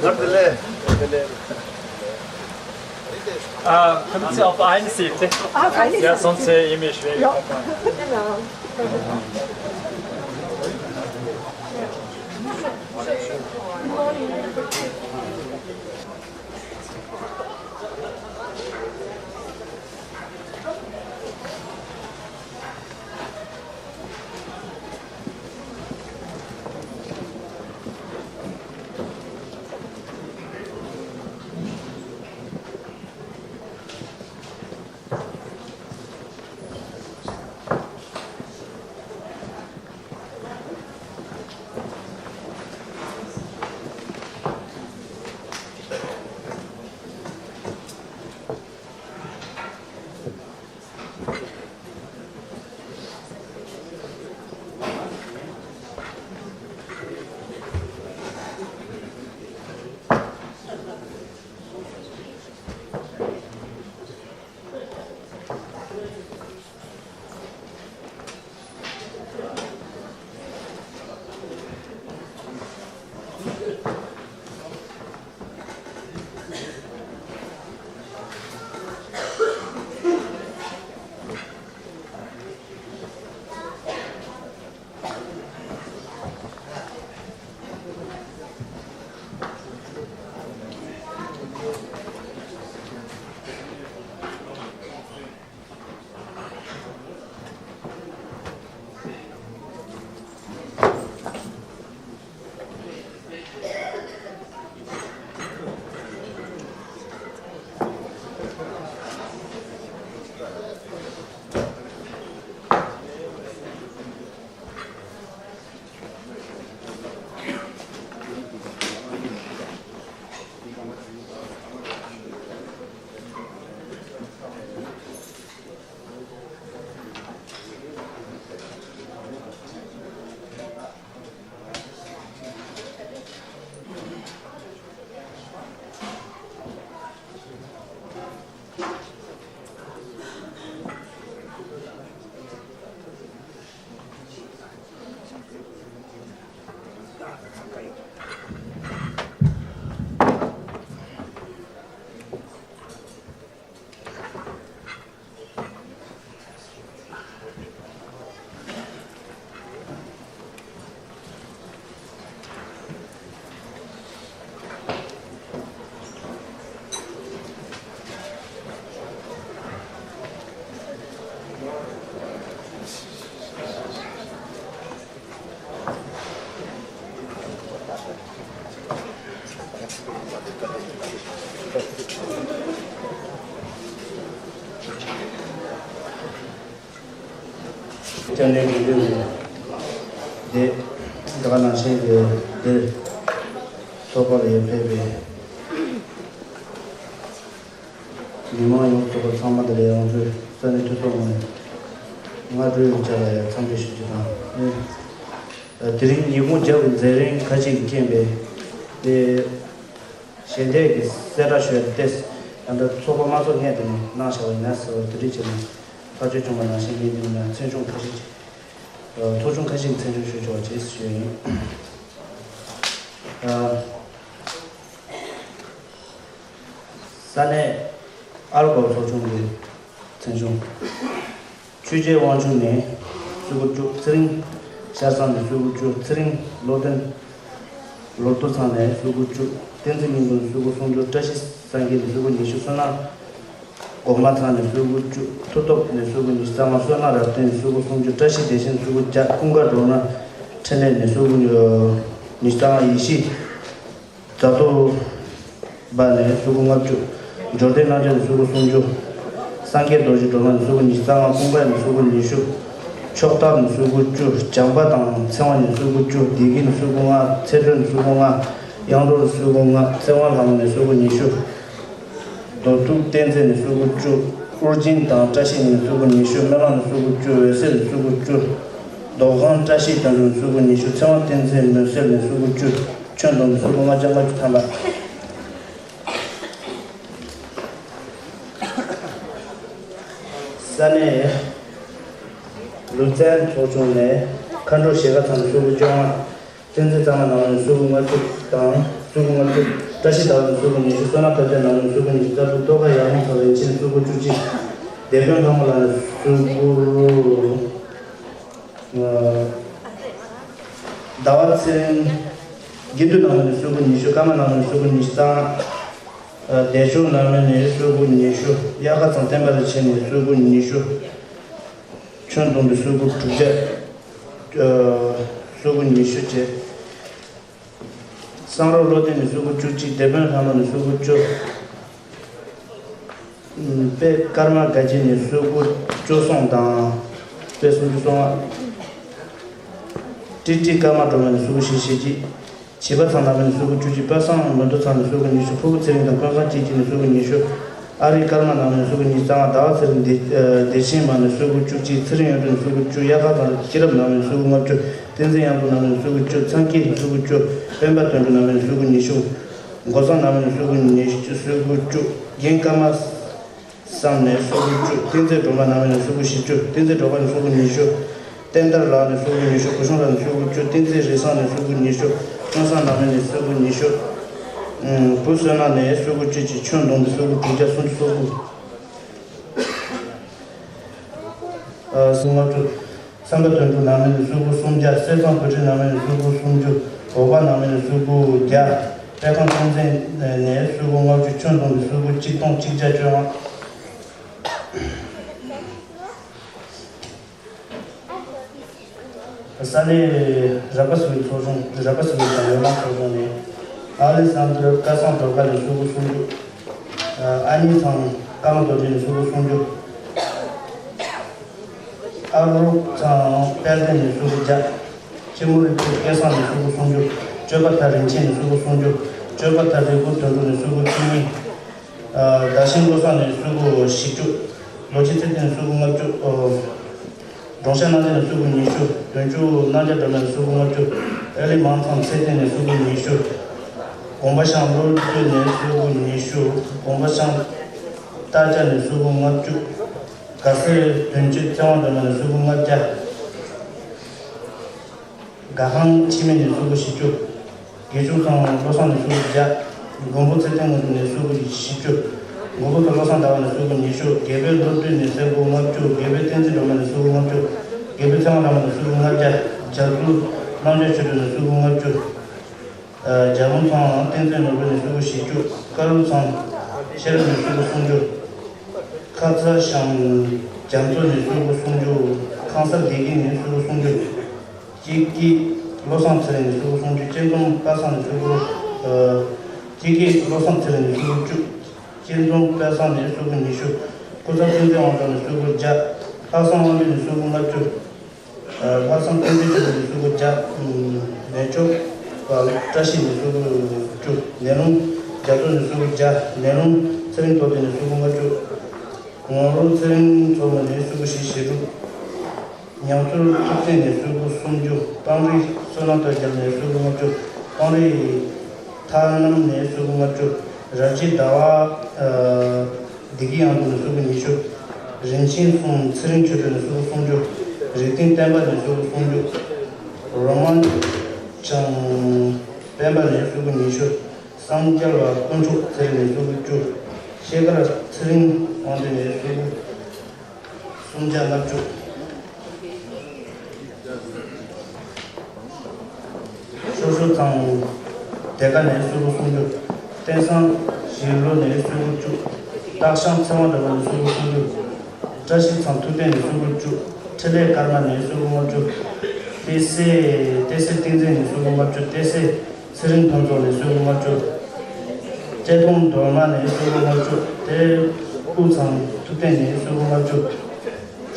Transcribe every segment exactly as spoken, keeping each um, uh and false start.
Warte, le. Ah, können Sie auf eine Seite? Auf eine Seite. Ja, sonst, äh, immer schwer. Ja, genau. སྐྱབས་གནས་ཀྱི་ལུས་ནས་འདི་ད་ག་ནང་བཞིན་གྱི་འདིར་ཚོགས་པ་ལ་ཡོད་ཕེབས་པའི་མི་མང་ཡོངས་སུ་ཚང་མ་དེ་ལ་ཡོངས་འཛིན་ས་གནས་འཐུས་ཚོགས་ངོས་ནས་སྔ་དྲོའི་ཡོངས་ཁྱབ་ལ་ཡང་འཚམས་འདྲི་ཞུ་རྒྱུ་དང་། དེ་རིང་ཉིན་གུང་རྒྱབ་ཀྱི་མཛད་རིམ་ཁ་ཅིག་གི་རྐྱེན་པས་དེ། ཞལ་འདེབས་ཀྱི་གསལ་བསྒྲགས་ཞུ་ཡ་དེ་ཏེས་ད་ལྟ་ཚོགས་པ་དམངས་ཚོགས་སྔས་དེ་ནས་གནང་བཞག་པ་ཡིན་ན་ཟེར་བ་དེ་འདྲ་བྱས་ནས་ཐག་གཅོད་བྱུང་བ་ནང་བཞིན་ཡིན་དུས་ན་མཚན་གཞུང་ཁ་ཤས་ཅིག་ཚོགས་ཆུང་ཁ་ཤས་ཀྱི་མཚན་གཞུང་ཞུ་ཆོག་པ་བྱས་ཞུ་ཡ་ཡིན། ས་གནས་ཨ་རོ་པ་ཚོགས་ཆུང་གི་མཚན་གཞུང་། ཆོས་རྒྱལ་དབང་ཕྱུག་ནས་སུ་གུ་བཅུ། ཚེ་རིང་ཤར་ཚང་ནས་སུ་གུ་བཅུ། ཚེ་རིང་བློ་ལྡན་ལོ་ཏོག་ཚང་ནས་སུ་གུ་བཅུ། བསྟན་འཛིན་སྙིང་པོ་ནས་སུ་གུ་སུམ་ཅུ། བཀྲ་ཤིས་སངས་རྒྱས་ནས་སུ་གུ་ཉི་ཤུ། བསོད་ནམས་སྒོ་མང་ཚང་ནས་སུ་གུ་བཅུ། མཐུ་སྟོབས་ནས་སུ་གུ་ཉི་ཤུ་རྩ་ལྔ། བསོད་ནམས་རབ་བརྟན་ནས་སུ་གུ་སུམ་ཅུ། བཀྲ་ཤིས་བདེ་ཆེན་སུ་གུ་བརྒྱ། ཀུན་དགའ་སྒྲོལ་མ་འཕྲིན་ལས་ནས་སུ་གུ་ཉི་ཤུ་རྩ་ལྔ། ཡེ་ཤེས། རྫ་ཏོ་བ་ནས་སུ་གུ་ལྔ་བཅུ། འབྱོར་ལྡན་རྣམ་རྒྱལ་ནས་སུ་གུ་སུམ་ཅུ། སངས་རྒྱས་རྡོ་རྗེ་སྒྲོལ་མ་ནས་སུ་གུ་ཉི་ཤུ་རྩ་ལྔ། ཀུན་དགའ་ནས་སུ་གུ་ཉི་ཤུ། ཕྱོགས་བདག་ནས་སུ་གུ་བཅུ། བྱམས་པ་དང་ཚེ་དབང་ནས་སུ་གུ་བཅུ། བདེ་སྐྱིད་ནས་སུ་གུ་ལྔ། ཚེ་སྒྲོན་ནས་སུ་གུ་ལྔ། གཡང་འགྲོ་ནས་སུ་གུ་ལྔ། ཚེ་དབང་ལྷ་མོ་ནས་སུ་གུ་ཉི་ཤུ། རྡོ་ཐུག་བསྟན་འཛིན་ནས་སུ་གུ་བཅུ། ཨོ་རྒྱན་དང་བཀྲ་ཤིས་ནས་སུ་གུ་ཉི་ཤུ། སྨོན་ལམ་ནས་སུ་གུ་བཅུ། འོད་གསལ་ནས་སུ་གུ་བཅུ། རྡོ་ཁང་བཀྲ་ཤིས་དོན་གྲུབ་ནས་སུ་གུ་ཉི་ཤུ། ཚེ་དབང་བསྟན་འཛིན་མུན་སེལ་ནས་སུ་གུ་བཅུ། ཁྱོན་བསྡོམས་ནས་སུ་གུ་ལྔ་བརྒྱ་ལྔ་བཅུ་ཐམ་པ། ས་གནས་ལུ་ཙན་ཚོགས་ཆུང་ནས་མཁའ་འགྲོ་ཞལ་དཀར་ཚང་ནས་སུ་གུ་བཅོ་ལྔ། བསྟན་འཛིན་གཙང་མ་ནང་ནས་སུ་གུ་ལྔ་བཅུ་དང་སུ་གུ་ལྔ་བཅུ། བཀྲ་ཤིས་ཟླ་བ་ནས་གསོལ་དགུ་ཉི་ཤུ། བསོད་ནམས་དར་རྒྱས་ལགས་ནས་གསོལ་དགུ་ཉི་ཤུ། རྩ་ཕུག་ཐོག་ཁ་ཡར་ལུང་ཚང་རིན་ཆེན་གསོལ་དགུ་བཅུ་གཅིག། བདེ་དཔོན་ལྷ་མོ་ལགས་ནས་གསོལ་དགུ། ཟླ་བ་ཚེ་རིང་། དགེ་འདུན་ནང་མི་ནས་གསོལ་དགུ་ཉི་ཤུ། ཀརྨ་ནང་མི་ནས་གསོལ་དགུ་ཉི་ཤུ་རྩ་ལྔ། བདེ་མཆོག་ནང་མི་ནས་གསོལ་དགུ་ཉི་ཤུ། དབྱར་ཁ་ཚང་བསྟན་པ་རིན་ཆེན་ནས་གསོལ་དགུ་ཉི་ཤུ། ཁྱོན་བསྡོམས་པའི་གསོལ་དགུ་དྲུག་བརྒྱ། གསོལ་དགུ་ཉི་ཤུ་བཅས། གསང་རོགས་བློ་བརྟན་ནས་གསོལ་དགུ་བཅུ་གཅིག། བདེ་དཔོན་ལྷ་མོ་ནས་གསོལ་དགུ་བཅུ། དཔལ་ཀརྨ་དགའ་རྒྱལ་ནས་གསོལ་དགུ་བཅུ་གསུམ་དང་། དཔལ་སུམ་ཅུ་སོ་ལྔ། ཀྲི་ཀྲི་ཀརྨ་སྒྲོལ་མ་ནས་གསོལ་དགུ་ཞེ་བཞི་བཅུ། བྱིས་པ་ཚང་ནང་མི་ནས་གསོལ་དགུ་བཅུ་གཅིག། དཔལ་བཟང་མི་འགྲོ་ཚང་ནས་གསོལ་དགུ་ཉི་ཤུ། ཕུར་བུ་ཚེ་རིང་དང་ཀུན་བཟང་སྐྱིད་སྐྱིད་ནས་གསོལ་དགུ་ཉི་ཤུ། ཨ་རིག་ཀརྨ་ནང་མི་ནས་གསོལ་དགུ་ཉི་ཤུ་རྩ་ལྔ། ཟླ་བ་ཚེ་རིང་བདེ་བདེ་ཆེན་མ་ནས་གསོལ་དགུ་བཅུ་གཅིག། ཚེ་རིང་གཡུ་སྒྲོན་ནས་གསོལ་དགུ་བཅུ། དབྱར་ཁ་ཚང་སྐྱིད་རབ་ནང་མི་ནས་གསོལ་དགུ་ལྔ་བཅུ། བསྟན་འཛིན་གཡང་འཛོམས་ནང་མི་ནས་གསོལ་དགུ་བཅུ། ཚང་སྐྱིད་ནས་གསོལ་དགུ་བཅུ། སྤེན་པ་དོན་གྲུབ་ནང་མི་ནས་གསོལ་དགུ་ཉི་ཤུ། འགོ་བཟང་ནང་མི་ནས་གསོལ་དགུ་ཉི་ཤུ། གསོལ་དགུ་བཅུ། རྒན་ཀརྨ་བསམ་ནས་གསོལ་དགུ་བཅུ། བསྟན་འཛིན་སྒྲོལ་མ་ནང་མི་ནས་གསོལ་དགུ་བཞི་བཅུ། བསྟན་འཛིན་སྒྲོལ་དཀར་ནས་གསོལ་དགུ་ཉི་ཤུ། བསྟན་དར་ལགས་ནས་གསོལ་དགུ་ཉི་ཤུ། བུ་ཆུང་ལགས་ནས་གསོལ་དགུ་བཅུ། བསྟན་འཛིན་རིག་བཟང་ནས་གསོལ་དགུ་ཉི་ཤུ། ཀུན་བཟང་ནང་མི་ནས་གསོལ་དགུ་ཉི་ཤུ། བུ་བསོད་ནམས་ནས་གསོལ་དགུ་བཅུ་གཅིག། ཁྱོན་བསྡོམས་པའི་གསོལ་དགུ་དྲུག་བརྒྱ་སུམ་ཅུ་སོ་དགུ། ཨ་གསུམ་ལྔ་དྲུག། བསམ་པ་དོན་གྲུབ་ནང་མི་ནས་གསོལ་དགུ་སུམ་བརྒྱ། གསེར་ཚང་བུ་ཁྲིད་ནང་མི་ནས་གསོལ་དགུ་སུམ་ཅུ། འོག་པ་ནང་མི་ནས་གསོལ་དགུ་བརྒྱ། པད་ཁང་བསྟན་འཛིན་ནས་གསོལ་དགུ་ལྔ་བཅུ། ཁྱོན་བསྡོམས་པའི་གསོལ་དགུ་གཅིག་སྟོང་གཅིག་བརྒྱ་བཅོ་ལྔ། ས་གནས་ར་པ་སི་ཝིལ་ཚོགས་ཆུང་། ར་པ་སི་ཝིལ་དང་ཡོ་ལང་ཚོགས་ཆུང་ནས། ཨ་ལེག་སན་དར་སྐལ་བཟང་སྒྲོལ་དཀར་ནས་གསོལ་དགུ་སུམ་ཅུ། ཨ་ནི་ཚང་ཀརྨ་རྡོ་རྗེ་ནས་གསོལ་དགུ་སུམ་ཅུ། ཨ་རོགས་ཚང་དཔལ་ལྡན་ནས་གསོལ་དགུ་བརྒྱ། ཆེན་མོ་རི་ཕུག་སྐལ་བཟང་ནས་གསོལ་དགུ་སུམ་ཅུ། གཅོད་པ་མཐའ་རིན་ཆེན་ནས་གསོལ་དགུ་སུམ་ཅུ། གཅོད་པ་མཐའ་རི་ཕུག་དོན་གྲུབ་ནས་གསོལ་དགུ་བཅུ་གཉིས། ཨ་ཟླ་ཤིང་བློ་བཟང་ནས་གསོལ་དགུ་བཞི་བཅུ། ལོ་ཆེ་ཚེ་བརྟན་ནས་གསོལ་དགུ་ལྔ་བཅུ། ཨོ། སྒྲོང་ཤ་སྣང་བརྒྱ་ནས་གསོལ་དགུ་ཉི་ཤུ། དོན་གྲུབ་རྣམ་རྒྱལ་སྒྲོལ་མ་ནས་གསོལ་དགུ་ལྔ་བཅུ། ཨེ་ལི་མང་ཚང་ཚེ་བརྟན་ནས་གསོལ་དགུ་ཉི་ཤུ། དགོངས་པ་ཤང་བློ་གྲོས་ནས་གསོལ་དགུ་ཉི་ཤུ། དགོངས་པ་ཤང་རྟ་བརྒྱ་ནས་གསོལ་དགུ་ལྔ་བཅུ། དགའ་སེར་དོན་གཅོད་ཚེ་དབང་སྒྲོལ་མ་ནས་གསོལ་དགུ་ལྔ་བརྒྱ། དགའ་ཁང་འཆི་མེད་ནས་གསོལ་དགུ་བཞི་བཅུ། དགེ་ཆུང་ཚང་བློ་བཟང་ནས་གསོལ་དགུ་བརྒྱ། མགོན་པོ་ཚེ་བརྟན་དངོས་གྲུབ་ནས་གསོལ་དགུ་བཞི་བཅུ། མགོན་པོ་བློ་བཟང་ཟླ་བ་ནས་གསོལ་དགུ་ཉི་ཤུ། དགེ་འཕེལ་བློ་གྲོས་ནས་གསོལ་དགུ་ལྔ་བཅུ། དགེ་འཕེལ་བསྟན་འཛིན་སྒྲོལ་མ་ནས་གསོལ་དགུ་ལྔ་བཅུ། དགེ་འཕེལ་ཚེ་དབང་སྒྲོལ་མ་ནས་གསོལ་དགུ་ལྔ་བརྒྱ། རྒྱ་ཚུལ་རྣམ་རྒྱལ་ཆོས་སྒྲོན་ནས་གསོལ་དགུ་ལྔ་བཅུ། རྒྱ་ལུང་ཚང་བསྟན་འཛིན་ནོར་བུ་ནས་གསོལ་དགུ་བཞི་བཅུ། ཀ་ལུ་ཚང་ཤེས་རབ་ནས་གསོལ་དགུ་སུམ་ཅུ། ཁ་ཚ་ཞང་རྒྱ་མཚོ་ནས་གསོལ་དགུ་སུམ་ཅུ། ཁང་གསར་བདེ་སྐྱིད་ནས་གསོལ་དགུ་སུམ་ཅུ། སྐྱིད་སྐྱིད་བློ་བཟང་ཚེ་རིང་ནས་གསོལ་དགུ་སུམ་ཅུ། སྐྱིད་འཛོམས་པ་སངས་ནས་གསོལ་དགུ། ཨ་སྐྱིད་སྐྱིད་བློ་བཟང་ཚེ་རིང་ནས་གསོལ་དགུ་བཅུ། སྐྱིད་འཛོམས་པ་སངས་ནས་གསོལ་དགུ་ཉི་ཤུ། སྐུ་ཚབ་བསྟན་འཛིན་དབང་ཕྱུག་ནས་གསོལ་དགུ་བརྒྱ། ལྷག་བསམ་དབང་འདུས་ནས་གསོལ་དགུ་ལྔ་བཅུ། ཨ་ལྷག་བསམ་བསྟན་འཛིན་ཆོས་སྒྲོན་ནས་གསོལ་དགུ་བརྒྱ། ཨུམ་ནས་ཆོག་པ་བཀྲ་ཤིས་ནས་གསོལ་དགུ་བཅུ། ནས་ལུང་རྒྱ་མཚོ་ནས་གསོལ་དགུ་བརྒྱ། ནས་ལུང་ཚེ་རིང་རྡོ་རྗེ་ནས་གསོལ་དགུ་ལྔ་བཅུ། ངོ་ལོག་ཚེ་རིང་མཚོ་མོ་ནས་གསོལ་དགུ་བཞི་བཞི་དྲུག། ཉང་ཚུར་ཐུབ་བསྟན་ནས་གསོལ་དགུ་སུམ་ཅུ། སྤང་རི་བསོད་ནམས་སྟོབས་རྒྱལ་ནས་གསོལ་དགུ་ལྔ་བཅུ། སྤང་རི་ཐར་རྣམ་ནས་གསོལ་དགུ་ལྔ་བཅུ། ར་རྗེ་ཟླ་བ་ཨ་བདེ་སྐྱིད་གཡང་འཛོམས་ནས་གསོལ་དགུ་ཉི་ཤུ། རིན་ཆེན་གསུམ་ཚེ་རིང་ཆོས་སྒྲོན་ནས་གསོལ་དགུ་སུམ་ཅུ། རིག་ལྡན་བསྟན་པ་ནས་གསོལ་དགུ་སུམ་ཅུ། རོ་མན་ཅང་སྤེན་པ་ནས་གསོལ་དགུ་ཉི་ཤུ། སངས་རྒྱས་པ་དཀོན་མཆོག་ཚེ་རིང་ནས་གསོལ་དགུ་བཅུ། ཤེལ་དཀར་ཚེ་རིང་དབང་འདུས་ནས་གསོལ་དགུ་སུམ་བརྒྱ་ལྔ་བཅུ། ཤོ་ཤོ་ཚང་སྡེ་དགའ་ནས་གསོལ་དགུ་སུམ་ཅུ། བསྟན་བཟང་ཞི་ལོ་ནས་གསོལ་དགུ་བཅུ། སྟག་ཤང་ཚེ་དབང་སྒྲོལ་མ་ནས་གསོལ་དགུ་སུམ་ཅུ། བཀྲ་ཤིས་ཚང་ཐུབ་བསྟན་ནས་གསོལ་དགུ་བཅུ། འཕྲིན་ལས་ཀརྨ་ནས་གསོལ་དགུ་ལྔ་བཅུ། ཏེ་སེ་ཏེ་སེ་བསྟན་འཛིན་ནས་གསོལ་དགུ་ལྔ་བཅུ། ཏེ་སེ་ཚེ་རིང་ཕུན་ཚོགས་ནས་གསོལ་དགུ་ལྔ་བཅུ། བཀྲས་མཐོང་སྒྲོལ་མ་ནས་གསོལ་དགུ་ལྔ་བཅུ། ཏེ་སྤུ་ཚང་ཐུབ་བསྟན་ནས་གསོལ་དགུ་ལྔ་བཅུ།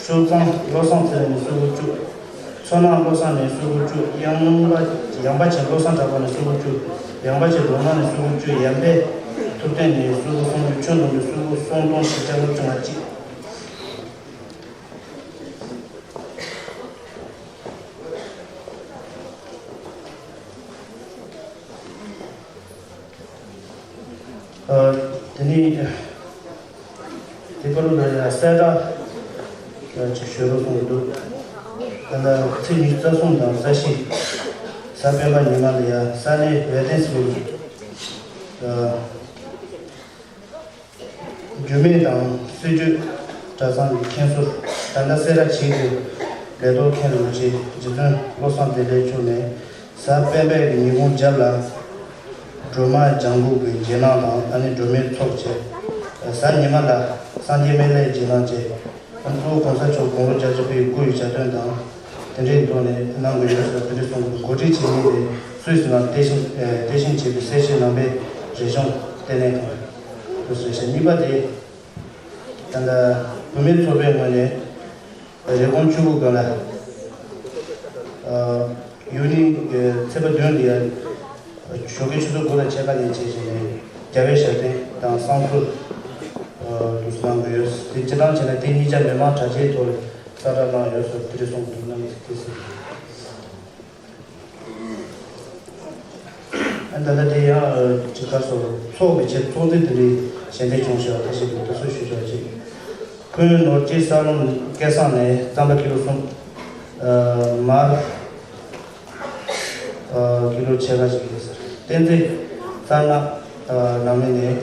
ཤོ་ཚང་བློ་བཟང་ཚེ་རིང་ནས་གསོལ་དགུ་བཅུ། མཚོ་ནག་བློ་བཟང་ནས་གསོལ་དགུ་བཅུ། ཡངས་པ་ཡངས་པ་ཆེ་བློ་བཟང་གྲགས་པ་ནས་གསོལ་དགུ་བཅུ། ཡངས་པ་ཆེ་སྒྲོལ་མ་ནས་གསོལ་དགུ་བཅུ། ཡར་འཕེལ་ཐུབ་བསྟན་ནས་གསོལ་དགུ་སུམ་ཅུ། ཁྱོན་བསྡོམས་ནས་གསོལ་དགུ་སུམ་སྟོང་བཞི་བརྒྱ་ལྔ་བཅུ་ང་གཅིག། ཨ་དེ་ནས་དེ་ག་རུ་ལ་ཡང་གསལ་བསྒྲགས་ཅིག་ཞུ་རོགས་གསུངས་འདུག་ད་ལྟ་ཚེས་ཉི་ཤུ་རྩ་གསུམ་དང་རྩ་བཞི་གཟའ་སྤེན་པ་ཉི་མ་ལ་ཡང་ས་གནས་ཝེ་ཏན་སི་བིལ་ རྒྱུད་སྨད་དང་སྲིད་བྱུས་གྲྭ་ཚང་གི་མཁན་ཟུར། ད་ལྟ་སེ་ར་བྱེས་ཀྱི་ལས་ཐོག་མཁན་རིན་པོ་ཆེ་རྗེ་བཙུན་བློ་བཟང་བདེ་ལེགས་མཆོག་ནས་གཟའ་སྤེན་པའི་ཉིན་གུང་རྒྱབ་ལ་སྒྲོལ་མ་ལྗང་གུ་གི་རྗེས་གནང་དང་ཨ་ནི་སྒྲོལ་མའི་ཚོགས་བཅས། གཟའ་ཉི་མ་ལ་སངས་རྒྱས་སྨན་བླའི་རྗེས་གནང་བཅས། གཙོ་བོ་༸གོང་ས་མཆོག་དགུང་ལོ་བརྒྱད་ཅུ་པའི་སྐུ་ཡི་གྱ་སྟོན་དང་། དེ་འདྲའི་ཐོག་ནས་གནང་དགོས་ཡོད་ཟེར་དེ་འདྲ་གསུངས་འདུག་འགོ་ཁྲིད་བྱེད་མཁན་དེ་སུད་སི་ནང་རྟེན་གཞི་རྟེན་གཞི་བྱས་པའི་སེར་བྱེས་ནང་པའི་རིག་གཞུང་ལྟེ་གནས་ཁང་དུ་ཟེར་ཞིང་། གཉིས་པ་དེ་ད་ལྟ་བུད་མེད་ཚོགས་པའི་ངོས་ནས་རེབ་གོང་བཅུ་དགུ་སྒང་ལ་ཡུལ་ནི་ཚེས་པ་བདུན་དེ་ཡ། ཞོགས་ཀའི་ཆུ་ཚོད་དགུ་དང་ཕྱེད་ཀ་ནས་བྱས་བྱས་ནས་རྒྱལ་བའི་ཞབས་བརྟན་དང་བསང་གསོལ་དུ་གནང་དགོས་ཡོད། དེ་སྤྱིར་བཏང་བྱས་ན་དེ་གཉིས་ཆ་མི་མང་གྲྭ་ཆས་ཐོག་ལ་གསལ་བསྒྲགས་གནང་ཡོད་ཟེར་དེ་རེད་གསུངས་འདུག་གནང་གི་དེ་ཟེར། ཨ་ད་ལྟ་དེ་ཡང་ཅིག་ག་སོ་ཚོགས་ཀྱི་ཆེད་ཚོགས་འཛིན་དེ་འདྲའི་ཞལ་འདེབས་བྱུང་ཞེས་པ་ཁ་ཤས་ཀྱིས་དུ་སུ་ཞུ་ཆོག་ཅིག་ཁོང་ནོར་གྱི་ས་ལུང་སྐལ་བཟང་ནས་རྩམ་པ་ཀི་ལོ་གསུམ། མར། ཀི་ལོ་ཕྱེད་ཀ་ཞིག་ཡོད་ཟེར། བསྟན་འཛིན་གསང་སྔགས་ནང་མི་ནས་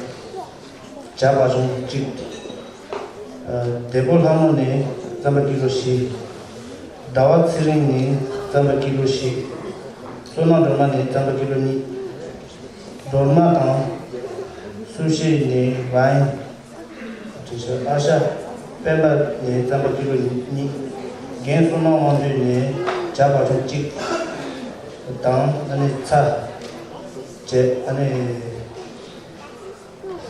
ཇ་བག་ཆུང་གཅིག་བདེ་པོ་ལྷ་མོ་ནས་རྩམ་པ་ཀི་ལོ་བཞི། ཟླ་བ་ཚེ་རིང་ནས་རྩམ་པ་ཀི་ལོ་བཞི། བསོད་ནམས་སྒྲོལ་མ་ནས་རྩམ་པ་ཀི་ལོ་གཉིས། སྒྲོལ་མ་དང་སུ་ཤི་ནས་ཝའིན། དྲི་ཆབ་ཨ་ཤ་སྤེན་པ་ནས་རྩམ་པ་ཀི་ལོ་གཉིས། རྒན་བསོད་ནམས་དབང་འདུས་ནས་ཇ་བག་ཆུང་གཅིག་དང་ཨ་ནི་ཚྭ་བཅས་ཨ་ནི་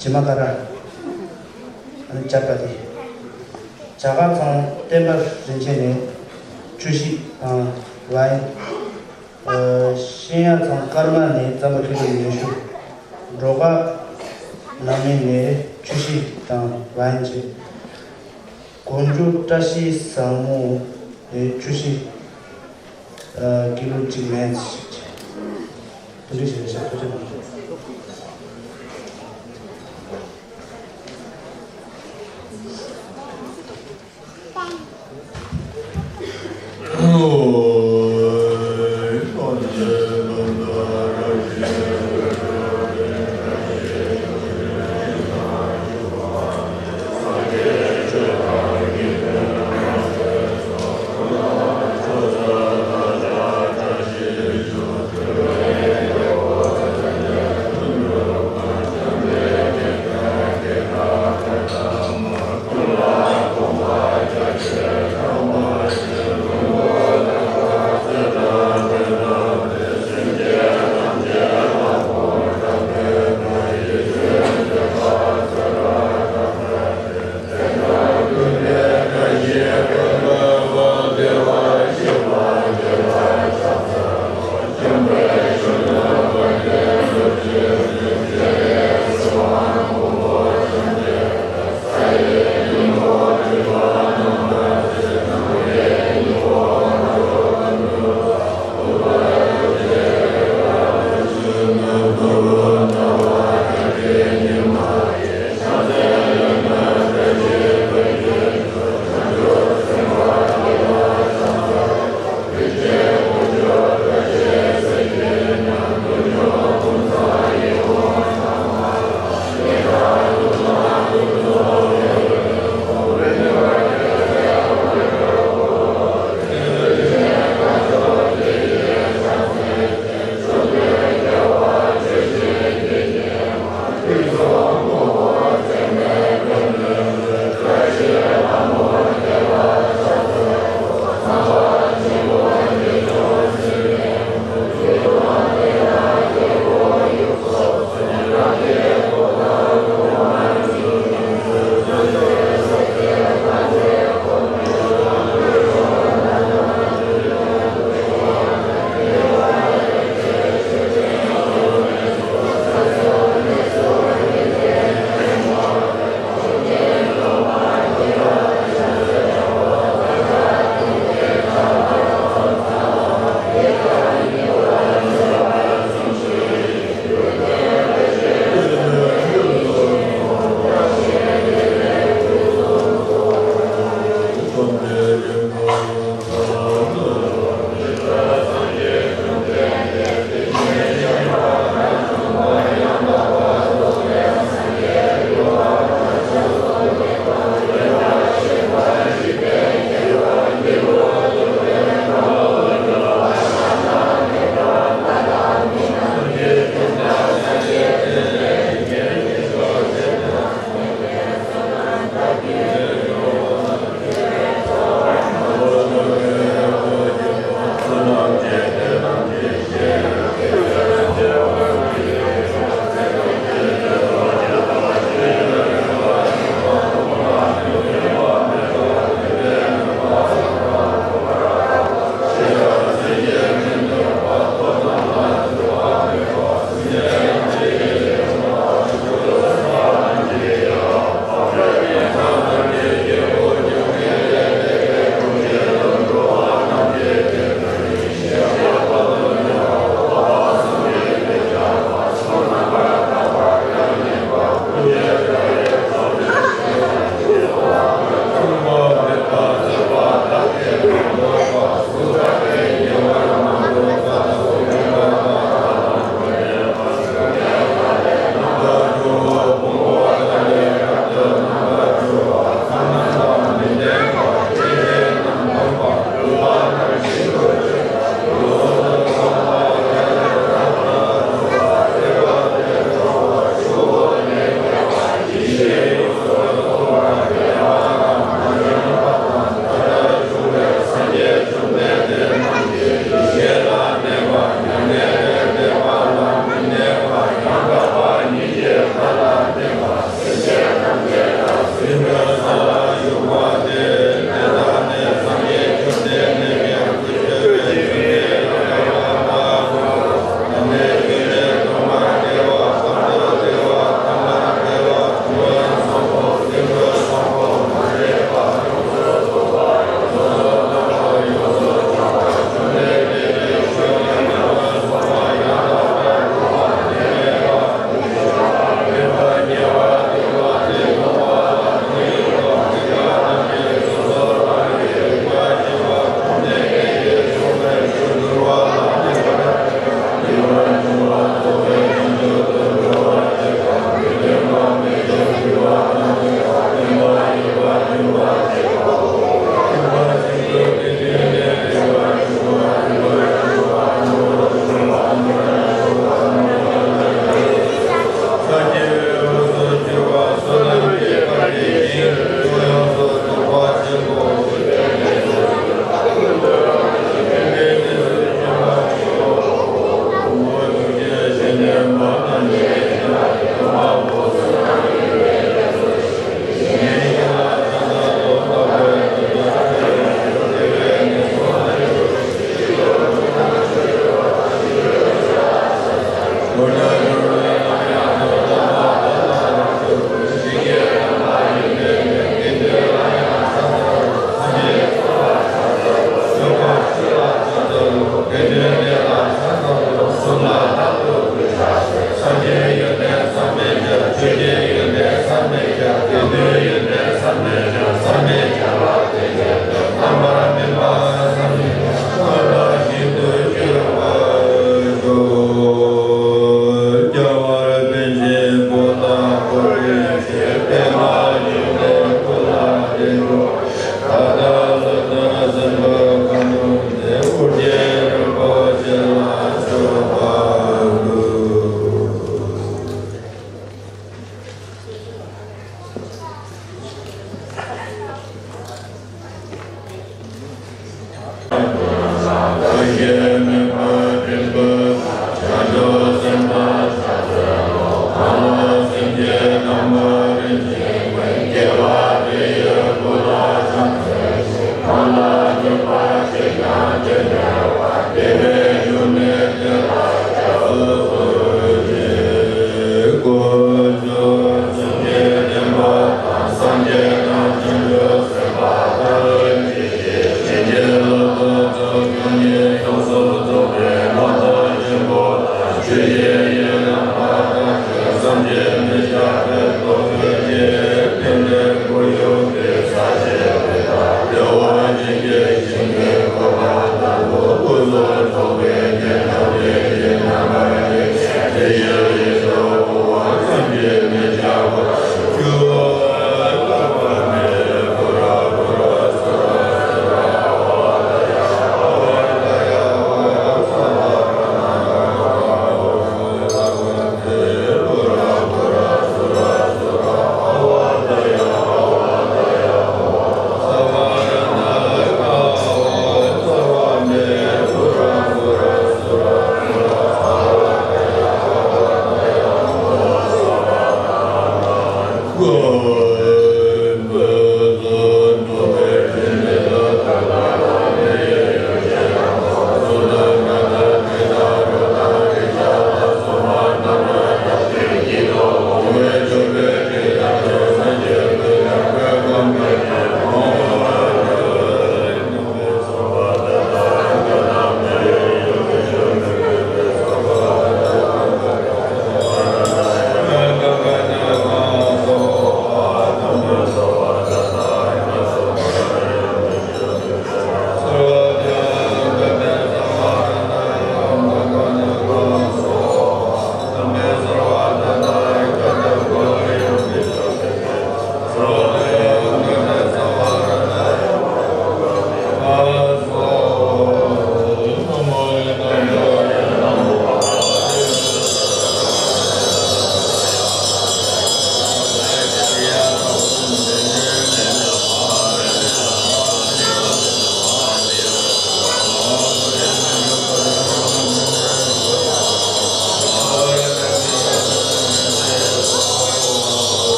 ཇི་མ་ཀ་ར་ཨ་ནི་ཇ་པ་ཏི། བྱ་དཀར་ཚང་བསྟན་པ་རིན་ཆེན་ནས་ཆུ་ཤིག་དང་ཝའིན། ཨ། ཤིང་ཡ་ཚང་ཀརྨ་ནས་རྩམ་པ་ཀི་ལོ་ཉི་ཤུ། འབྲོག་པ་ནང་མི་ནས་ཆུ་ཤིང་དང་ཝའིན་བཅས། དགོན་མཇུག་བཀྲ་ཤིས་བཟང་མོ་ནས་ཆུ་ཤིང་། ཨ། ཀི་ལོ་གཅིག་མེད་ཅིག་བཅས། དེ་འདྲ་ཞིག་རེད་ཤག་ཐུགས་རྗེ་གནང་།